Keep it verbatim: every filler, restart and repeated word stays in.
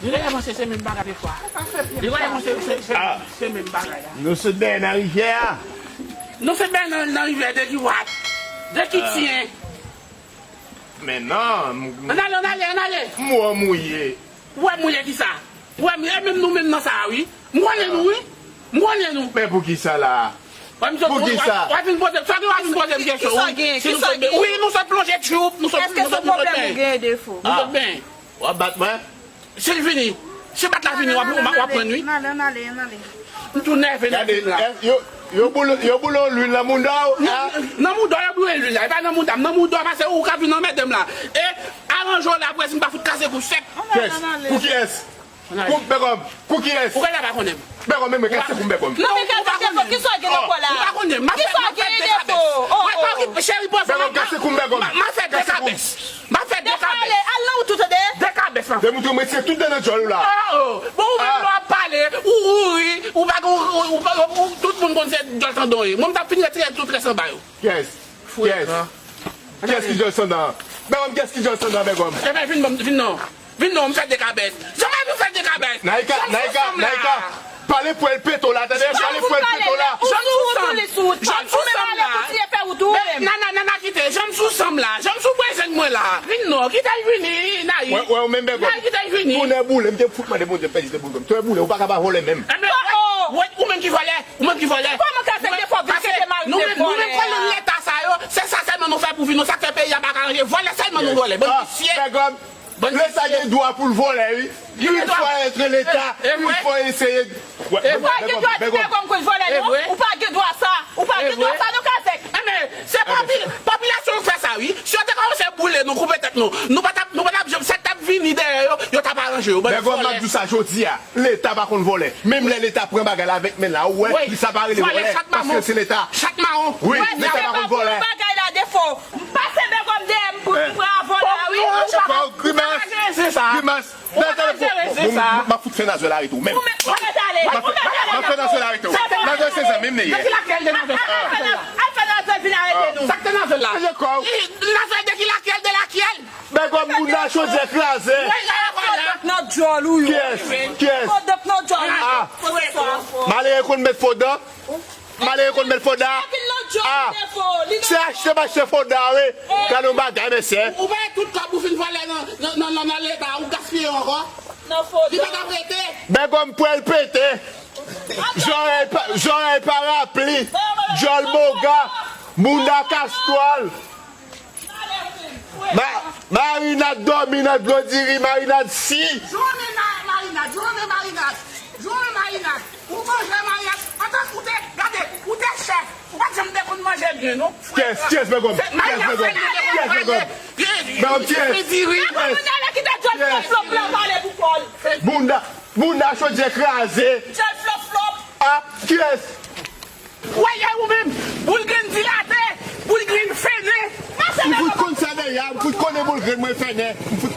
Li genlè panse se menm bagay de fwa. Li genlè panse se, se, se menm bagay la. Nou sot dèyè nan rivyè a. Nou sot dèyè nan, nan rivyè de ki wat? De ki tyen? Men non, m, m, Ann ale, ann ale, ann ale. M wè w mouye. Ou wè mouye kisa? Ou wè mouye, e menm nou menm nan sa a, wi. M konnen nou, wi. M konnen nou. Men poukisa la? Poukisa? W ap vin poze, sa gen w ap vin poze m kesyon, wi. Si nou sot, wi, nou sot plonje tchoup, nou sot, nou sot, nou sot benyen. Nou sot benyen. W ap bat mwen? Si l vini, si bat la vini, w ap, w ap pran, wi. Ann ale, ann ale, ann ale. M tou nève nan fim la. Gade, yo, yo boule, yo boule yon lwil nan mouda w, a? Nan mouda w yo boule lwil la. E pa nan mouda m, nan mouda w, paske ou ka vin anmède m la. E aranje w la, apre si m pa fout kase kou sèk. Kiyès? Pou kiyès? Pou Bègòm. Pou kiyès? Ou genlè pa konnen m. Bègòm, men mwen kase kou m, Bègòm. Non, men kase kou m, kisa w gen nan kò la? Ou pa konnen m. M ap fè, m ap fè dekabès. Mwen pa okipe, cheri, poze m. Bègòm, kase kou m, Bègòm. M ap fè dekabès. M ap fè dekabès. Al nan wout ou tande. Dekabès m ap fè. Demontre mwen se tout dan nan djòl ou la. Oh, oh. Bon, ou menm lè w ap pale, ou, ou ri, ou pa gen, ou, ou, ou, ou, tout moun konn se djòl tandon ye. Mwen, m t ap fin retire tout rès anba yo. Kiyès? Kiyès? Kiyès ki djòl sandan an? Bègòm, kiyès ki djòl sandan an, Bègòm? Ebyen, vin ban m, vin non. Vin non, m fè dekabès. Janm ap fè dekabès. Naïka, Naïka, Naïka. Pale pou èl pete w la, tande? Pale pou èl pete w la. Janm sou sanm. Janm sou sanm la. Nana, nana, kite. Janm sou sanm la. Janm sou pwazon mwen la. Vin non, kite l vini, Naï. Wè, wè, ou menm, Bègòm. Naï, kite l vini. Tounè boule, m te fout mande Bondye m pèdi de boule. Tounè boule, ou pa ka pa vòlè menm. Ebyen, wè, ou menm ki vòlè. Ou menm ki vòlè. Kòman ka fè de fwa ou vin site mari de vòlè a? Nou menm, nou menm kòlòn Leta sa yo, se sa sèlman nou fè pou viv, nou sa k fè peyi a pa ka ranje. Vòlè sèlman nou vòlè, bann visye. Bègòm, Leta gen dwa pou l vòlè, wi. Il faut être Leta, il faut essayer. Ou pa gen dwa di Bègòm pou l vòlè, non. Ou pa gen dwa sa. Ou pa gen dwa sa, non, Kazèk. Enben, se popilasyon k fè sa, wi. Si yo te kòmanse boule nou, koupe tèt nou, nou pa t ap, nou pa t ap janm, sa k t ap vini dèyè yo, yo t ap aranje yo. Bègòm, m ap di w sa jodi a. Leta pa konn vòlè. Menm lè Leta pran bagay la avèk men l la, ou wè, li sa pa rele vòlè, paske se Leta. Chat mawon. Wi, Leta pa konn vòlè. Bagay la defo. M pase Bègòm dèyè m pou m pran avò la, wi. Grimas, grimas. Nan telefòn. M ap fout fè Nazwèl arete w menm. M ap fè Nazwèl arete w. Nazwèl se zanmi m li ye. Al fè Nazwèl vin arete nou. Sa k te Nazwèl la? Nazwèl de ki lakyèl, de lakyèl? Bègòm, moun nan chozè kraze. Fo dòk nan djòl ou yo. Kiyès? Kiyès? Fo dòk nan djòl ou. Ah. Malere konn met fo dòk. Malere konn met fo dòk. Ah. Se achte m achte fo dòk, wi. Gade yon bagay, mesye. Ou bay tout kòb ou fin vòlè nan, nan, nan, nan, nan Leta, ou gaspiye yo ankò. Li pa t ap rete. Bègòm pwèl pete. Zòrèy pa, zòrèy parapli. Djòl boga. Mounda kastwòl. Ma-, marinad dòmi nan dlo diri, marinad si. Jounen ma-, marinad, jounen marinad, jounen marinad. Ou manje marinad, antan ou te, gade, ou te chèf. Ou pa t janm te konn manje byen, non. Kiyès, kiyès Bègòm? Kiyès Bègòm? Kiyès Bègòm? Bègòm kiyès? Kiyès? Mounda la kite djòl flòp flòp la pale pou kò l. Mounda, mounda chodyè kraze. Djòl flòp flòp. Ah, kiyès? Wè, e ou menm, boul grenn dilate, boul grenn fennen. M fout konn sa dèyè a, m fout konnen boul grenn mwen fennen, m fout konnen.